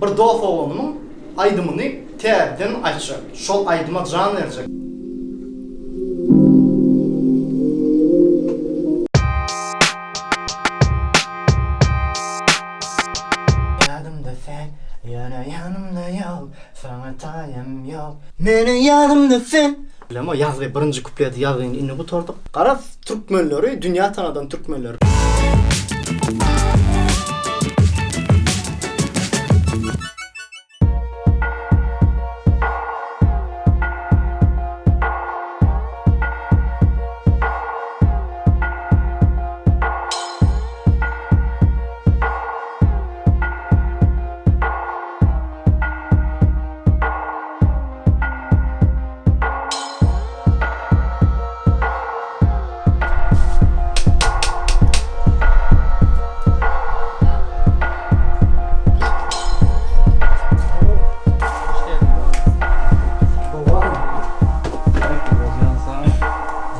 bir dost oglanymyň aýdymyny täzeden aýtjak. Şol aýdyma jan berjek. Ýadymda sen, ýöne ýanymda ýok, Saňa taýym ýok. Meniň ýanymda sen. Bilemok ýazgy birinji kupleti ýazgyny indi gutardyk. Garaz türkmenleri dünýä tanadan türkmenler.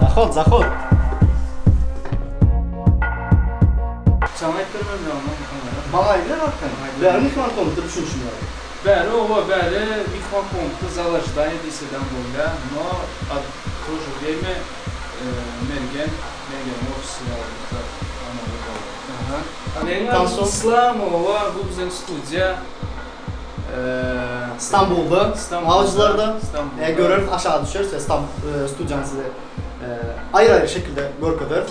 Zahod, zahod. Saňa aýtdyrmam ýa Maňa aýdyber arkaýyn. Bäri myhman komnata düşünişim ýaly. Bäri oba bäri myhman komnata zal ожидания diýsedem bolýa, no a to же время Mergen Mergeniň ofisi ýaly zat anawy bolýa. Aha. Meň adym Islam oba bu biziň studiýa. Stambulda, Awjylarda. Göreris aşagy düşeris studiýany size aýry-aýry şekilde görkezeris.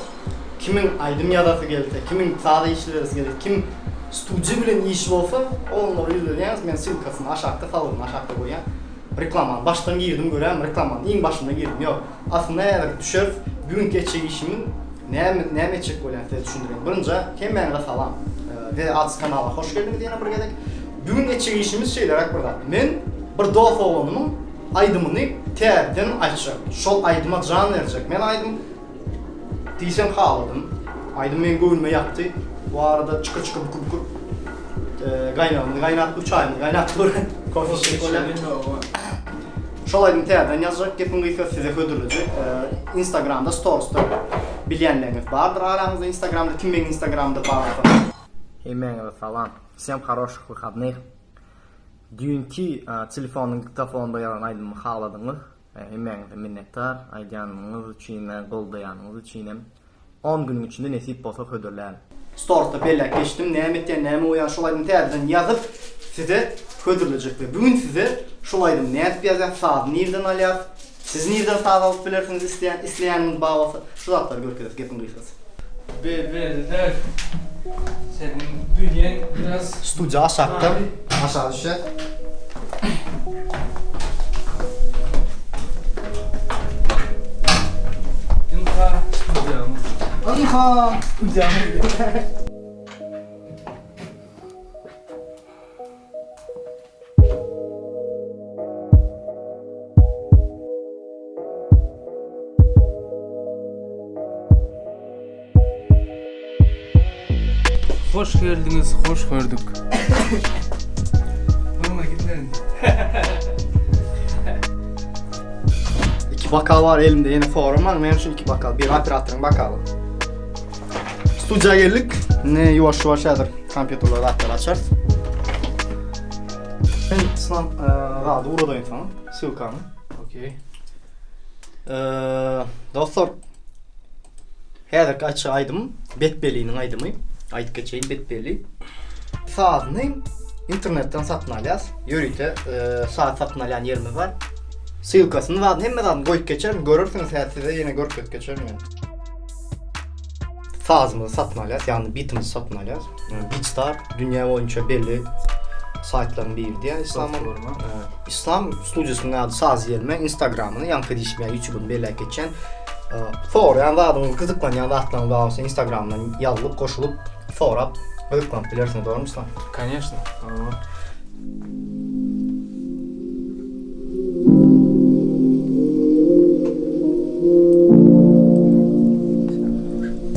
Kimiň aýdym ýazasy gelse, kimiň saz işledesi gelse, kim studiýa bilen işi bolsa, olanlara ýüzlenýäris. Men ssylkasyny aşakda, salgyny aşakda goýýan. Reklamany başdan girdim görýäňmi, reklamanyň iň başynda girdim. Ýok. Aslynda häzir düşeris. Bu günki etjek işimiň näme, näme etjek bolýan size düşündireýin. Birinjä hemmäňize salam. We Ads kanala hoş geldiňiz ýene bir gezek. Bu gün etjek işimiz şeýleräk bir zat. Men bir dost oglanymyň aýdymyny täzeden aýtjak. Şol aýdyma jan berjek. Men aýdym Diýseň haladym. Aýdym meň göwnüme ýakdy. Bu arada çykyr-çykyr bükür-bükür gaýnagymyzy gaýnap dur, çaýymyzy gaýnap dur. Kofe içjek bolýar. Şol aýdymy täzeden ýazjak, gepiň gysgasy size hödürlejek. Instagramda storiesde bilýänleriňiz bardyr araňyzda Instagramda kim meň Instagramda bar bolsa. Hemmäňize salam. Wsem haroşih wyhodnyh. Düýnki telefonyň diktofonynda ýazan aýdymymy haladyňyz. Hemmäňize minnetdar aýdýanyňyz üçinem goldaýanyňyz üçinem. On günüň içinde nesip bolsa hödürlärin. Storsda belläp geçdim näme etýän näme goýýan şol aýdymy täzeden ýazyp size hödürlejek we bu gün size şol aýdymy nädip ýazýas sazy nirden alýas siz nirden saz alyp bilersiňiz isleýän isleýäniňiz bar bolsa şu zatlary görkezes gepiň gysgasy. Belli Seniň dünýäň biraz Studiýa aşakda. Aşağı düşýär. Ynha studiýamyz. Ynha studiýamyz. Hoş geldiňiz, hoş gördük. Muňa gitmerin. Iki bakal bar elimde ýene soramaň men üçin iki bakal. Biri operatoryň bakaly. Studiýa geldik. Ne ýuwaş ýuwaş häzir kompýuterler zatlar açarys. Men Islam zady ugradaýyn saňa, ssylkany. Okey. Dostlar, häzirki aýtjak aýdym Betbeliniň aýdymy. Aýdyp geçeýin Betbeli. Sazyny internetden satyn alýas. Ýörite saz satyn alýan ýerimiz bar. Ssylkasyny zadyny hemme zadyny goýup geçerin, görersiňiz häzir size ýene görkezip geçerin men. Sazymyzy satyn alýas, ýagny bitimizi satyn alýas. Beatstar dünýä boýunça belli saýtlaryň biri diýýär Islamyň. Islam studiýasynyň ady Saz ýelme, Instagramyny, ýaňky diýşim ýaly YouTube-yny belläp geçýän. Soraýan zadyňyz, gyzyklanýan zatlaryňyz bar bolsa Instagramdan ýazylyp, goşulyp, sorap, gyzyklanyp bilersiňiz, dogrymy Islam? Конечно.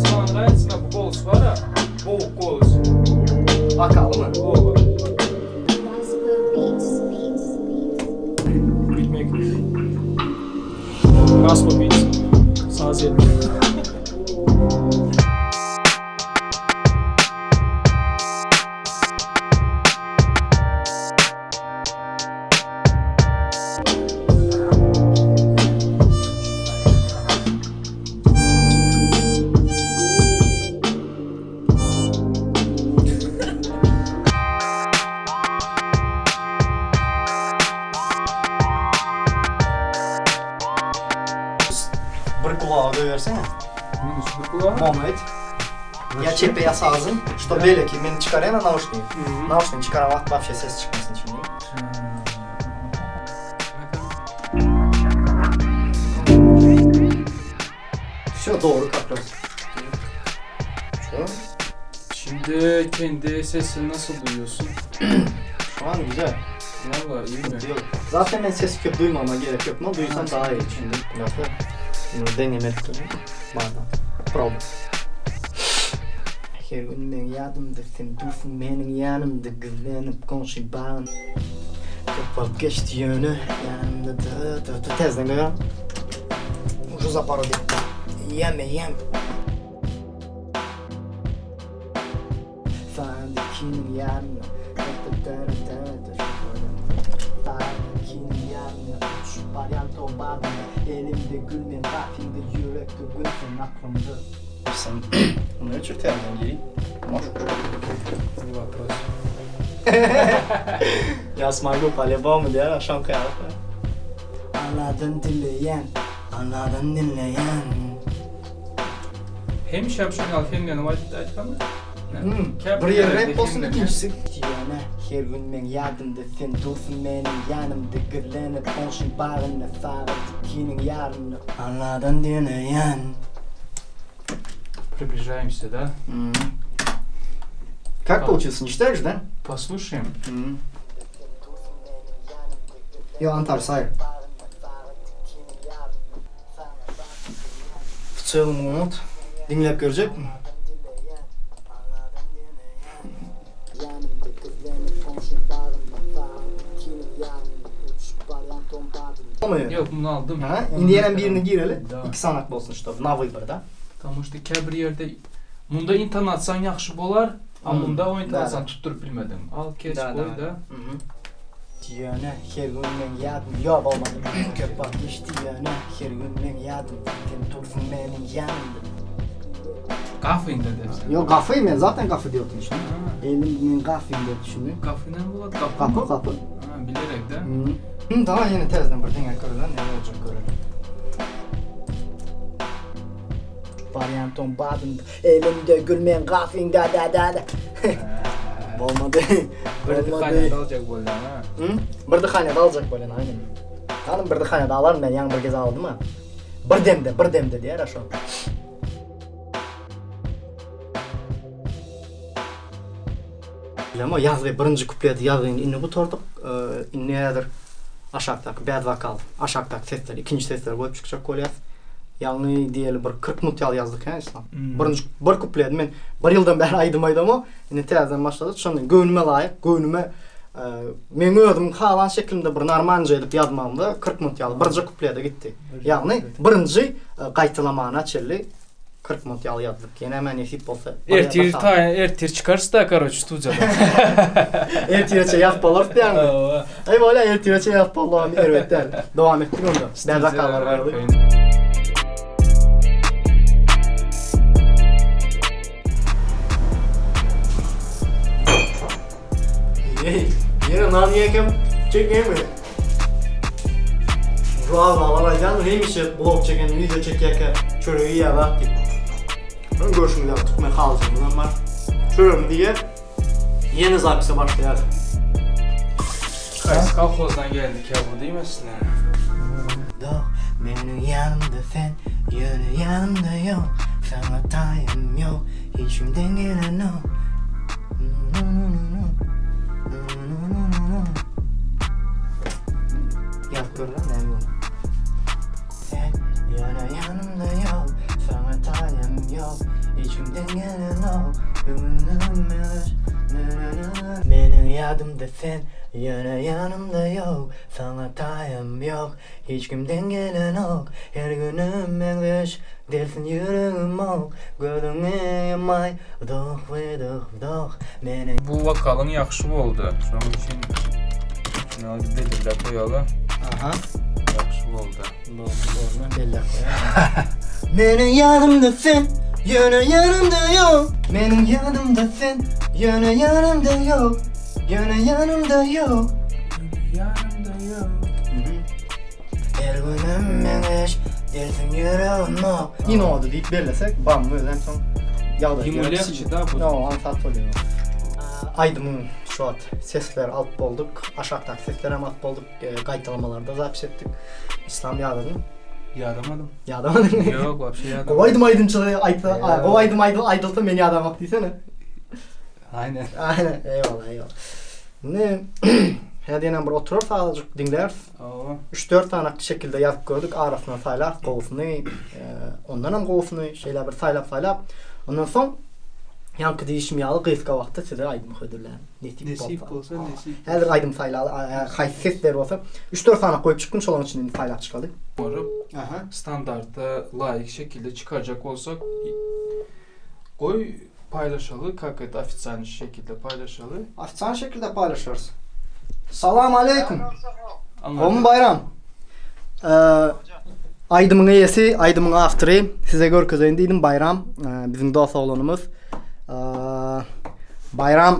Saňa nравится bu golos bar-a, boguk golos. Wokalymy? Oba. Beatmaker. Raspo Beats. Saz ýerine. bersene. Minus bir kulağa. Mono et. Ýa çepe ýa sagyn. Şto beýleki men çykarýan nauşnik. Nauşnik çykaran wagt wapşe ses çykmasyn içinden. Все dogry как раз. Şu. Şimdi kendi sesini nasıl duyuyorsun? Şu an güzel. Valla iyi mi? Yok. Zaten men sesi köp duýmama gerek ýok. No duýsam daha iyi şimdi. Lafı. Bunu denemek Bardan. Proba. Her gün meň ýadymda sen dursuň meniň ýanymda gizlenip goňşy bagyn Köp wagt geçdi ýöne ýanymda dy dy dy Tezden goýaň. Уже za parodiýa. Ýeme ýem. Sagat ikiniň ýaryna Sagat ikiniň ýaryna Uçup barýan tobadyna Elimde gül men gapyňda Ýürekde gül sen aklymda. Sen Muny öçür täzeden giriň. Ne вопрос. Я смогу по-любому diýär şoňky ýaly. Alladan dileýän, Alladan dileýän. Hemişe şuny al hemleni aýtgany. Bir ýeri rap bolsun ikinjisi. Diýene her gün meň ýadymda sen dursuň meniň ýanymda gizlenip goňşyň bagynda sagat ikiniň ýarynda Alladan dileýän. Приближаемся, да? Как получился, не читаешь, да? Послушаем. Yo Antar saýr. В целом oňat. Diňläp görjekmi? Yok bunu aldım. Ha, indi ýene birini gireli. Da. Iki sanak bolsun ştob na wybor da. Потому что käbir ýerde munda intonasiýaň ýagşy bolar, a Hmm. munda o Da, intonasiýany tutduryp bilmedim. Al kes Da, koý da. da. Ýöne her gün meň ýadym ýok bolmady. Köp wagt geçdi ýöne her gün meň ýadym sen dursuň meniň ýanymda. Gafyňda depsen. Ýok gafy men zaten gafy diýip düşündüm. Ha, Elim men gafyňda düşündüm. Gafy näme bolar? Gapy. Gapy gapy. Ha, bilerek de. Hı, tamam ýene täzeden bir diňe göreli näme boljak göreli. Barýan tom badym elimde gül men gafyňda da da da. Bolmady. Bir Bolmady. dykanýada aljak bolýan ha. Hı? Bir dykanýada aljak bolýan aýnen. Hanym bir dykanýada alaryn men ýaňy bir gez aldym ha. Bir demde, bir demde diýer şo. Bilem ýazgy birinji kupleti ýazgyny indi gutardyk. Indi häzir aşakdaky bad wokal, aşakdaky sesler, ikinji sesleri goýup çykjak bolýas. Ýagny diýeli bir 40 minut ýaly ýazdyk hä Islam. Birinji bir kupleti men bir ýyldan bäri aýdym aýdamok. Indi täzeden başladyk. Şonda göwnüme laýyk, göwnüme meň özüm halan şeklimde bir normalnja edip ýazmagymda 40 minut ýaly birje kuplede gitdi. Ýagny birinji gaýtalamana çenli 40 minut ýaly ýazdyk. Ýene men nesip bolsa. Ertir ta ertir çykarys da karoç studiýadan. Ertireçe ýazyp bolarys diýýäňmi? Eý bolýa ertireçe ýazyp boldy, erbet däl. Dowam etdik onda. Bäzakalar goýaly. Ýeý, ýene nan ýekem çekýämi? Ruazalar aýdýandyr hemişe blog çeken, wideo çekýärkä çöregi iýýär zat diýip. Öň görşüňiz ýaly türkmen halyjymyzam bar. Çöregimizi iýer, ýene zapise başlaýarys. Haýsy kolhozdan geldik ýa bu diýmesinler. Dok, meniň ýanymda sen, ýöne ýanymda ýok. Saňa taýym ýok, hiç kimden gelenok. Ýazyp gör-le näme bolýar. Sen ýöne ýanymda ýok, saňa taýym ýok, hiç kimden gelenok. Meniň ýadymda sen, ýöne ýanymda ýok, saňa taýym ýok, hiç kimden gelenok. Her günüm meňzeş, delsin ýüregim ok, gözüňi ýumaý, wdoh, wdoh, wdoh. Meniň Bu wokalyň ýagşy boldy. Şonuň üçin şuny belirläp goýaly. Aha. Ýagşy boldy. Boldy, belläp goýaly. Meniň ýanymda sen, ýöne ýanymda ýok. Meniň ýanymda sen, ýöne ýanymda ýok. Ýöne ýanymda ýok. Ýanymda ýok. Her günüm meňzeş. Gelsin ýüregime. Inoda diýip bellesek, bam özem soň ýagdaý. Ему легче, да, будет? No, aňsat bolýar. Aýdymyň şu wagt sesleri alyp bolduk. Aşakdaky sesleri hem alyp bolduk. Gaýtalamalarda zapis etdik. Islam ýadadyň? Ýadamadym. Ýadamadyň? Ýok, wapşe ýadamadym. Gowy aýdym aýdymçylygy aýtsa, gowy aýdym aýdylsa men ýadamok diýsene. Aynen. Aynen. Eyvallah, eyvallah. Indi häzirem bir oturarys azajyk diňläris. Hawa. 3-4 sany şekilde ýazyp gördük, arasyndan saýlarys gowusyny, ondanam gowusyny şeýle bir saýlap-saýlap. Ondan soň ýaňky diýişim ýaly gysga wagtda size aýdym hödürlärin. Nesip bolsa. Nesip bolsa, nesip. Häzir aýdym saýlaly, haýsy sesler bolsa 3-4 sany goýup çykdym, şolaryň içinden indi saýlap çykaly. Baryp standarta laýyk şekilde çykarjak bolsak, Goý paýlaşaly kak et ofitsialnyý şekilde paýlaşaly. Ofitsialnyý şekilde paýlaşarys. Salam aleýkum. Gowmy Baýram? Aýdymyň eýesi, aýdymyň awtory size görkezeýin diýdim Baýram, biziň dost oglanymyz. Baýram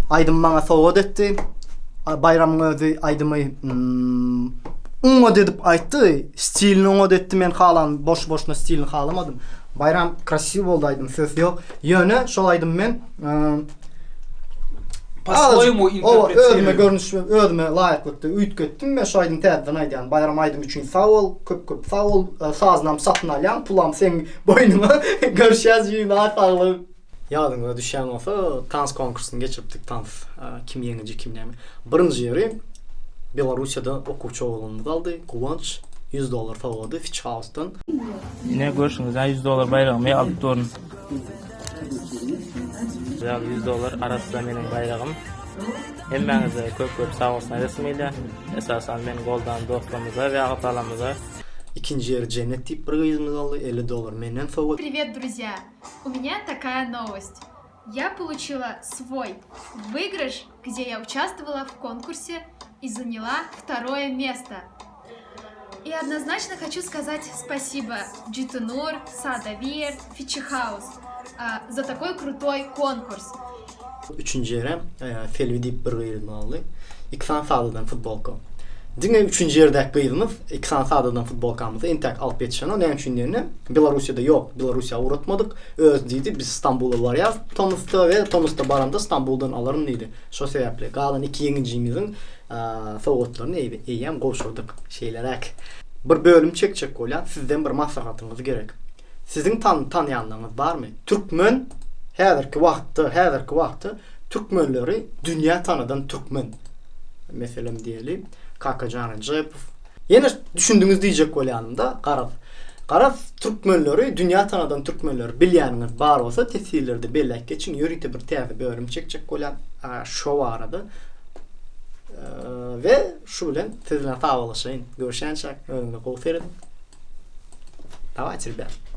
aýdymy maňa sowgat etdi. Baýramyň özi aýdymy oňat edip aýtdy. Stilini oňat etdi, men halan boş-boşuna stilini halamadym. Baýram krasiw boldy aýdym söz ýok. Ýöne şol aýdymy men Po-swoýemu interpretirую. Özüme görnüş özüme laýyklykda üýtgetdim we şu aýdymy täzeden aýdýan. Baýram aýdym üçin sag bol, köp köp sag bol. Sazynam satyn alýan, pulam seň boýnuňa. Görüşýäs jigim, saglyk. Ýadyňyza düşýän bolsa, tans konkursyny geçiripdik, tans kim ýeňiji, kim näme. Birinji ýeri Belarussiýada okuwçy oglanymyz aldy, Guwanç, 100 dollar sowgady Fitch House-dan. Ine görşüňiz ýaly 100 dollar baýragymy alyp durun. Ýaly 100 dollar arassa meniň baýragym. Hemmäňize köp köp sag bolsun aýdasym gelýär. Esasan meni goldan dostlarymyza we agzalarymyza. Ikinji ýeri Jennet diýip bir gyzymyz aldy, 50 dollar menden sowgat. Privet druzýa! У меня такая новость. Я получила свой выигрыш, где я участвовала в конкурсе и заняла второе место. И однозначно хочу сказать спасибо Джитунур, Садавир, Фичи Хаус за такой крутой конкурс. Üçünji ýere Selbi diýip bir gyzymyz aldy. Iki sany sadadan futbolka. Diňe üçünji ýerdäki gyzymyz iki sany sadadan futbolkamyzy entäk alyp ýetişenok. Näme üçin diýende, Belarussiýada ýok. Belarussiýa ugratmadyk. Özi diýdi, biz Stambula barýas tomusda we tomusda baramda Stambuldan alaryn diýdi. Şo sebäpli galan iki ýeňijimiziň sowgatlaryny eýýäm gowşurdyk. Şeýleräk. Bir bölüm çekjek bolýan, sizden bir maslahatyňyz gerek. Siziň tanýanlaryňyz barmy? Türkmen häzirki wagtda, häzirki wagtda türkmenleri dünýä tanadan türkmen. Meselem diýeli, Kakajan Rejepow. Ýene düşündiňiz diýjek bolýanymda, garaz. Garaz, türkmenleri dünýä tanadan türkmenleri bilýäniňiz bar bolsa teswirlerde belläp geçiň. Ýörite bir täze bölüm çekjek bolýan şo barada. We şu bilen siz bilen sagbollaşaýyn. Görüşýänçäk özüňize gowy serediň. Dawayte, rебят.